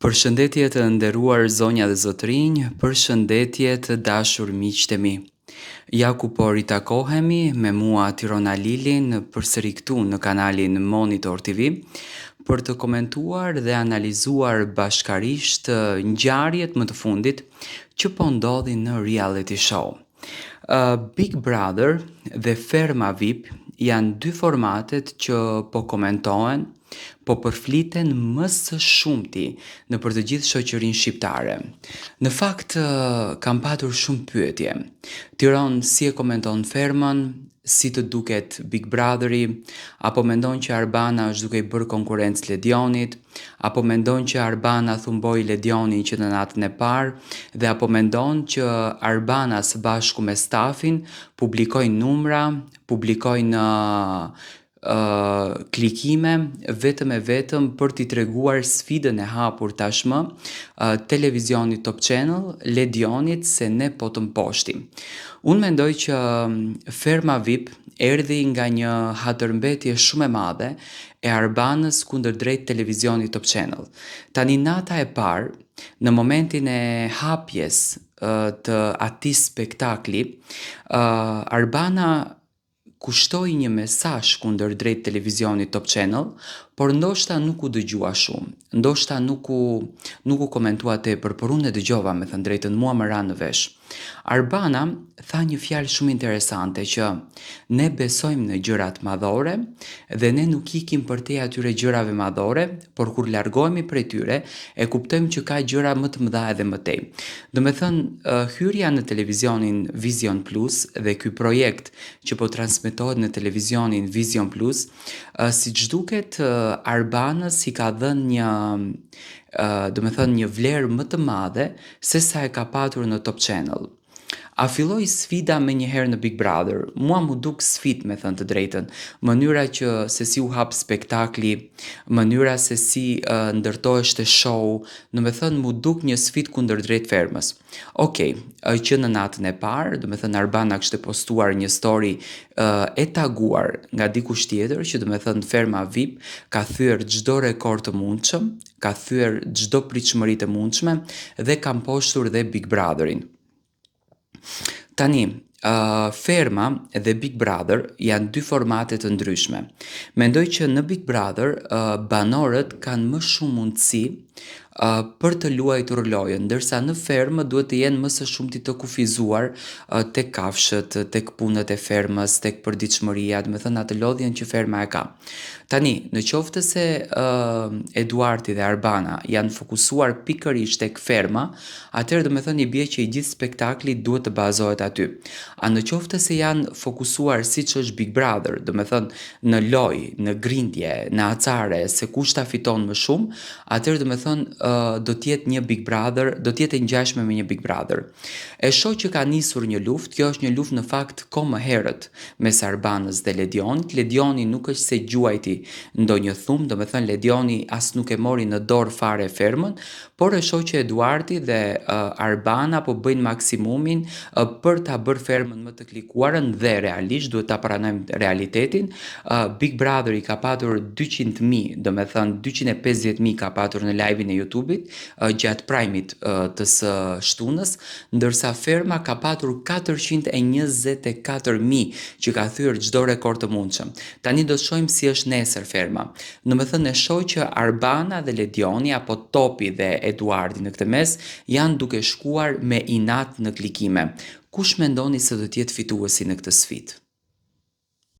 Përshëndetje të nderuar zonja dhe zotërinj, përshëndetje të dashur miqtë e mi. Ja ku po ritakohemi me mua Tiron Alilin përsëri këtu në kanalin Monitor TV për të komentuar dhe analizuar bashkarisht ngjarjet më të fundit që po ndodhin në reality show. Big Brother dhe Ferma VIP janë dy formatet që po komentohen, po përfliten më së shumti nëpër të gjithë shoqërinë shqiptare. Në fakt, kam patur shumë pyetje. Tiron, si e komenton Fermën, si të duket Big Brotheri, apo mendon që Arbana është duke i bërë konkurrencë Ledionit, apo mendon që Arbana thumboi Ledionin që në natën e parë dhe apo mendon që Arbana së bashku me stafin publikojnë numra, publikojnë uh, klikime vetëm e vetëm për t'i treguar sfidën e hapur tashmë uh, televizionit Top Channel, Ledionit se ne po të mposhtim. Unë mendoj që Ferma VIP erdhi nga një hatërmbetje shumë e madhe e Arbanës kundërdrejt televizionit Top Channel. Tani nata e parë, në momentin e hapjes të atij spektakli, Arbana kushtoi një mesazh kundërdrejt televizionit Top Channel, por ndoshta nuk u dëgjua shumë, ndoshta nuk u nuk u komentua tepër, por unë e dëgjova me thënë drejtën, mua më ra në vesh. Arbana tha një fjalë shumë interesante që ne besojmë në gjërat madhore dhe ne nuk ikim përtej atyre gjërave madhore, por kur largohemi prej tyre, e kuptojmë që ka gjëra më të mëdha edhe më tej. Domethënë, hyrja në televizionin Vision Plus dhe ky projekt që po transmetohet në televizionin Vision Plus, siç duket Arbanës i ka dhënë një domethënë një vlerë më të madhe se sa e ka patur në Top Channel. A filloi sfida menjëherë në Big Brother? Mua m'u duk sfidë me thënë të drejtën. Mënyra që se si u hap spektakli, mënyra se si uh, ndërtoheshte show, domethënë m'u duk një sfidë kundërdrejt fermës. Okej, okay, që në natën e parë, domethënë Arbana kishte postuar një story uh, e taguar nga dikush tjetër, që domethënë ferma VIP ka thyer çdo rekord të mundshëm, ka thyer çdo pritshmëri të mundshme dhe ka mposhtur dhe Big Brotherin. Tani, uh, Ferma dhe Big Brother janë dy formate të ndryshme. Mendoj që në Big Brother uh, banorët kanë më shumë mundësi uh, për të luajtur lojën, ndërsa në fermë duhet të jenë më së shumti të kufizuar uh, tek kafshët, tek punët e fermës, tek përditshmëria, domethënë atë lodhjen që ferma e ka. Tani, në qoftë se uh, Eduarti dhe Arbana janë fokusuar pikërisht tek ferma, atëherë domethënë i bie që i gjithë spektakli duhet të bazohet aty. A në qoftë se janë fokusuar siç është Big Brother, domethënë në lojë, në grindje, në acare, se kush ta fiton më shumë, atëherë domethënë uh, do të jetë një Big Brother, do të jetë e ngjashme me një Big Brother. E shoh që ka nisur një luftë, kjo është një luftë në fakt kohë më herët mes Arbanës dhe Ledionit. Ledioni nuk është se gjuajti ndonjë thumb, domethënë Ledioni as nuk e mori në dorë fare fermën, por e shoh që Eduardi dhe uh, Arbana po bëjnë maksimumin uh, për ta bërë fermën më të klikuarën dhe realisht duhet ta pranojmë realitetin. Uh, Big Brother i ka patur 200.000, domethënë 250.000 ka patur në live-in e YouTube-it uh, gjatë prime-it uh, të së shtunës, ndërsa ferma ka patur 424.000 që ka thyer çdo rekord të mundshëm. Tani do të shohim si është nesër ferma. Domethënë e shoh që Arbana dhe Ledioni apo Topi dhe Eduardi në këtë mes janë duke shkuar me inat në klikime. Kush mendoni se do të jetë fituesi në këtë sfidë?